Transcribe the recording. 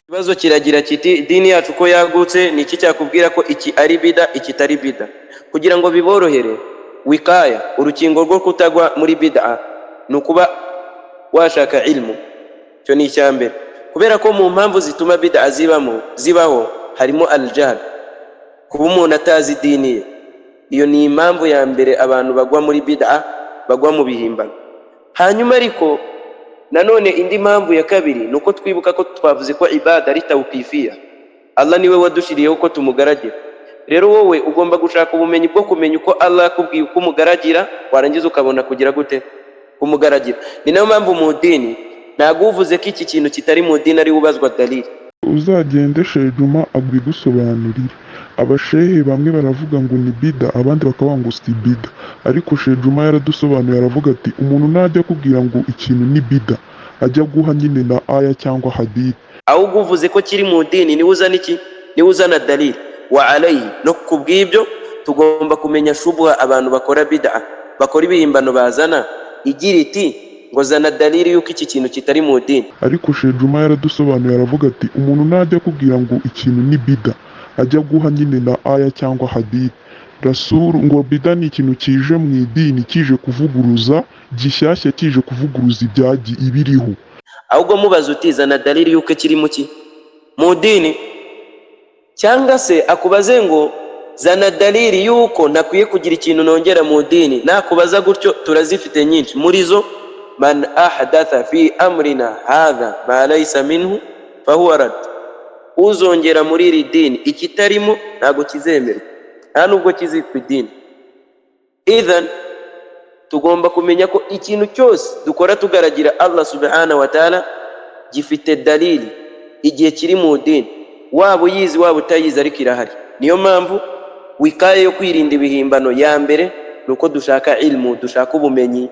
Ikibazo kiragira kiti: idini yacu ko yagutse, ni iki cyakubwira ko iki ari bida, iki atari bida? Kugira ngo biborohere, wikaya, urukingo rwo kutagwa muri bida, ni ukuba washaka ilmu. Icyo ni icya mbere, kubera ko mu mpamvu zituma bida zibamo, zibaho, harimo aljahl, kuba umuntu atazi idini ye. Iyo ni impamvu ya mbere abantu bagwa muri bida, bagwa mu bihimbano. Hanyuma ariko nanone indi mpamvu ya kabiri ni uko twibuka ko twavuze ko ibada ari tawqifiya, Allah niwe wadushiriyeho ko tumugaragira. Rero wowe ugomba gushaka ubumenyi bwo kumenya uko Allah yakubwiye uko umugaragira, warangiza ukabona kugira gute? Kumugaragira. Ni nayo mpamvu mu dini ntabwo uvuze ko iki kintu kitari mu dini ari ubazwa dalili. Uzagende Shejuma abigusobanurire. Abashehe bamwe baravuga ngo ni bida, abandi bakavuga ngo si bida, ariko Shejuma yaradusobanuriye, aravuga ati umuntu najya akubwira ngo ikintu ni bida, ajya guha nyine na aya cyangwa hadith. Ahubwo uvuze ko kiri mu dini niwe uzana iki? Niwe uzana dalili. Wa alayhi, no ku bw'ibyo tugomba kumenya shubha abantu bakora bid'a, bakora ibihimbano bazana, igira iti ngo zana dalili yuko iki kintu kitari mu dini. Ariko Shejuma yaradusobanuriye, aravuga ati umuntu najya akubwira ngo ikintu ni bida, ajya guha nyine na aya cyangwa hadith. Rasuru ngo bida ni ikintu kije mu idini kije kuvuguruza, gishyashya, kije kuvuguruza ibyagi ibiriho. Ahubwo mubaza uti zana dalili yuko kiri mu ki? Mu dini. Cyangwa se akubaze ngo zana dalili yuko ntakwiye kugira ikintu nongera mu dini. Nakubaza gutyo, turazifite nyinshi. Muri zo: man ahdatha fi amrina hadha ma laysa minhu fahuwa rad. Uzongera muri iri dini ikitarimo ntabwo kizemerwa, nta nubwo kizitwa idini. Idhan tugomba kumenya ko ikintu cyose dukora tugaragira Allah subhanahu wa ta'ala gifite dalili igihe kiri mu dini, waba uyizi, waba utayizi, ariko irahari. Niyo mpamvu wikaye yo kwirinda ibihimbano ya mbere ni uko dushaka ilmu, dushaka ubumenyi.